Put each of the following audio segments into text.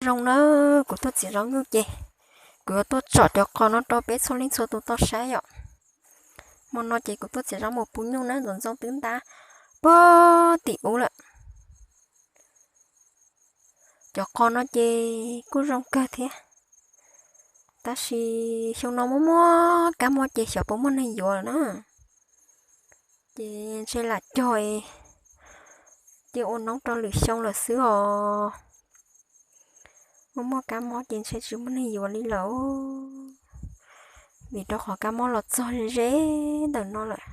Zoo na, kuv tuaj txiav zaub nyuj ces kuv yuav tuaj tsom cov qos no rau peb txhua leej txhua tus tau saib yom. Hmo no ces kuv tuaj txiav zaub mus puv nyuj na, ntxoov ntxoo twb ntab puag tim ub lawm. Cov qos no ces kuj zoo kawg thiab, tab sis xyoo no muaj muaj kab mob ces xyov puas muaj neeg yuav na. Ces ntshe lam cog cia ua noob rau lwm xyoo lawm xwb os. Muaj muaj kab mob ces ntshe tsis muaj neeg yuav li lawm, vim rau qhov kab mob los txog ze ze ntawm no lawm.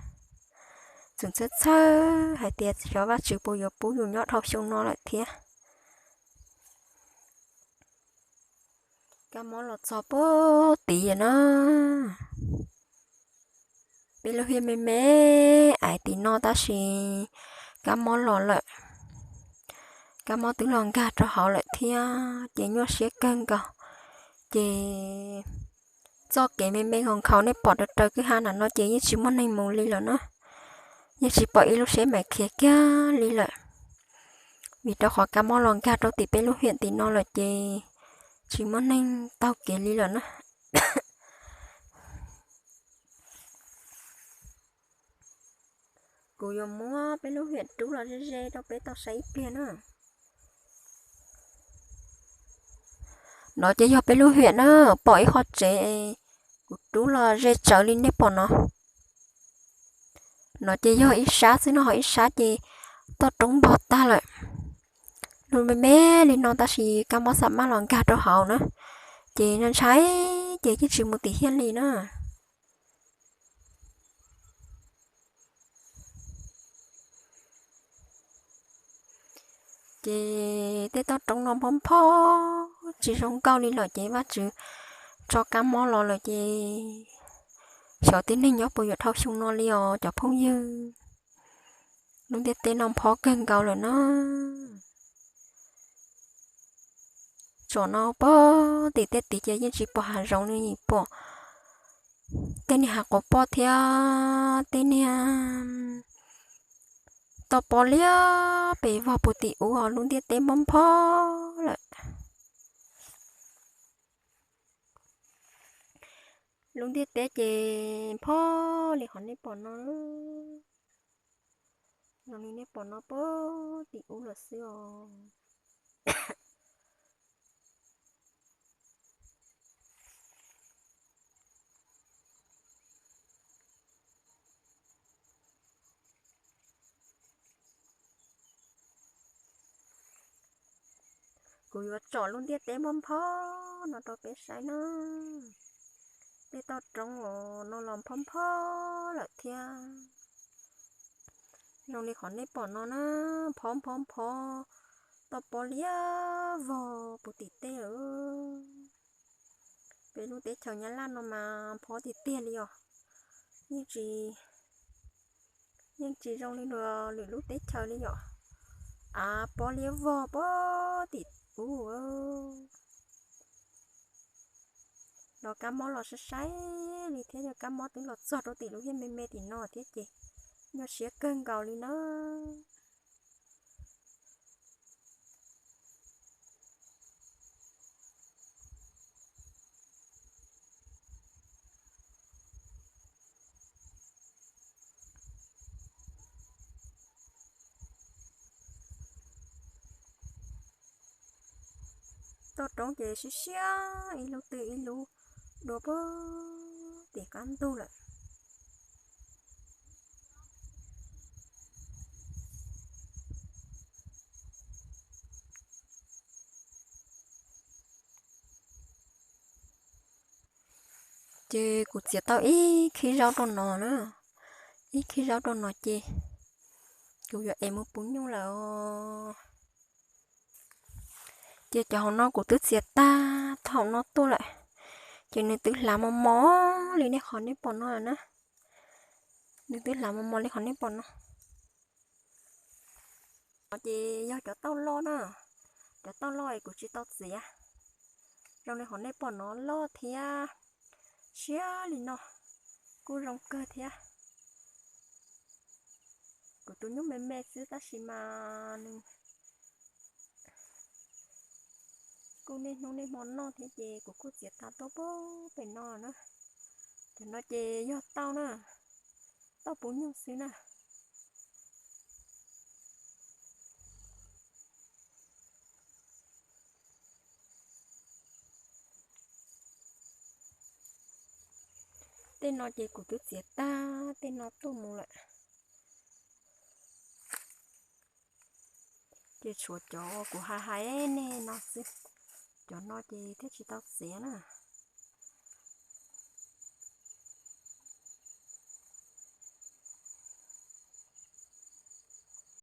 Txawm txhawj txhawj hais tias xyov Vajtswv puas yuav pub yus nyob dhau xyoo no lawm thiab. Kab mob los txog puag tid na. Peb lub hiaj me me aiv tim no tab sis kab mob los lawm. Kab mob twb los nkag rau hauv lawm thiab ces nyuaj siab kawg nkaus. Ces txoj kev me me nkhaus nkhaus nej pom raws raws kwj ha nram no ces yeej tsis muaj neeg mus li lawm na. Yeej tsis pom ib lub tsheb mam khiav kiag li lawm, vim rau qhov kab mob los nkag rau tim peb lub hiam tim no lawm ces tsis muaj neeg taug kev li lawm na. Kuv yuav muab peb lub hiam rub los ze ze rau peb tau saib ib pliag na. No ces yog peb lub hiam na, pom ib qho tsev kuv rub los ze tsawv li nej pom no. No ces yog ib sab xwb no, ho ib sab ces toj roob npog tag lawm. Lub me me li no tab sis kab mob xa maj los nkag rau hauv na, ces ntshai ces yeej tsis mus tim hiaj li na. Ces tej toj roob no nphob nphob tsis zoo nkauj li lawm ces Vajtswv tso kab mob los lawm ces xyov tib neeg nyob puas yuav dhau xyoo no li os cov phooj ywg. Lub ntiaj teb no nphob kawg nkaus lawm na. Tsom no puag tim tej tid ces yeej tsis pom hav zoov li, pom tej niag hav quas poj thiab tej niag toj pob liab pes vog puag tim ub, lub ntiaj teb nphob nphob lawm. Lub ntiaj teb ces nphob li qhov nej pom no, zoo li nej pom no puag tim ub lawm xwb os. Kuv yuav tsom lub ntiaj teb nphob nphob no rau peb saib na. Tej toj roob no los nphob nphob lawm thiab. Zoo li qhov nej pom no na, nphob nphob nphob, toj pob liab vog puag tim tej lawm. Peb lub teb chaws Nyab Laj no mas nphob tiag tiag li os. Yeej tsis, yeej tsis zoo li lwm lub teb chaws li yom. Av pob liab vog puag tim ub. Los kab mob los sai sai li thiab, yog kab mob twb los txog rau tim lub hiaj me me tim no thiab ces nyuaj siab kawg nkaus li na. Toj roob ces siab siab ib lub twg ib lub dua puag tim qab ntug lawm. Ces kuv txiav tau ib khib zaub rau no na, ib khib zaub rau no ces kuv yuav ev mus puv nyuj lawm os. Ces cov hauv no kuv twb txiav tag thaum no tuaj lawm, ces nws twb hlav mos mos li nej qhov nej pom no lawm na. Nws twb hlav mos mos li qhov nej pom no. No ces yog cov tauj loj na, cov tauj loj es kuv tsis tau txiav. Zoo li qhov nej pom no loj thiab, siab li no, kuj zoo kawg thiab. Kuv tus nyuj me me xwb tab sis mas nws tu niaj hnub niaj hmo noj thiab ces kuv kuj txiav tas tuaj pem no na. Cov no ces yog tauj na, tauj puv nyuj xwb na. Tej no ces kuv twb txiav tag tej no tuaj mus lawm. Ces tshuav cov kuv hais hais nej no xwb, cov no ces thiaj tsis tau txiav na.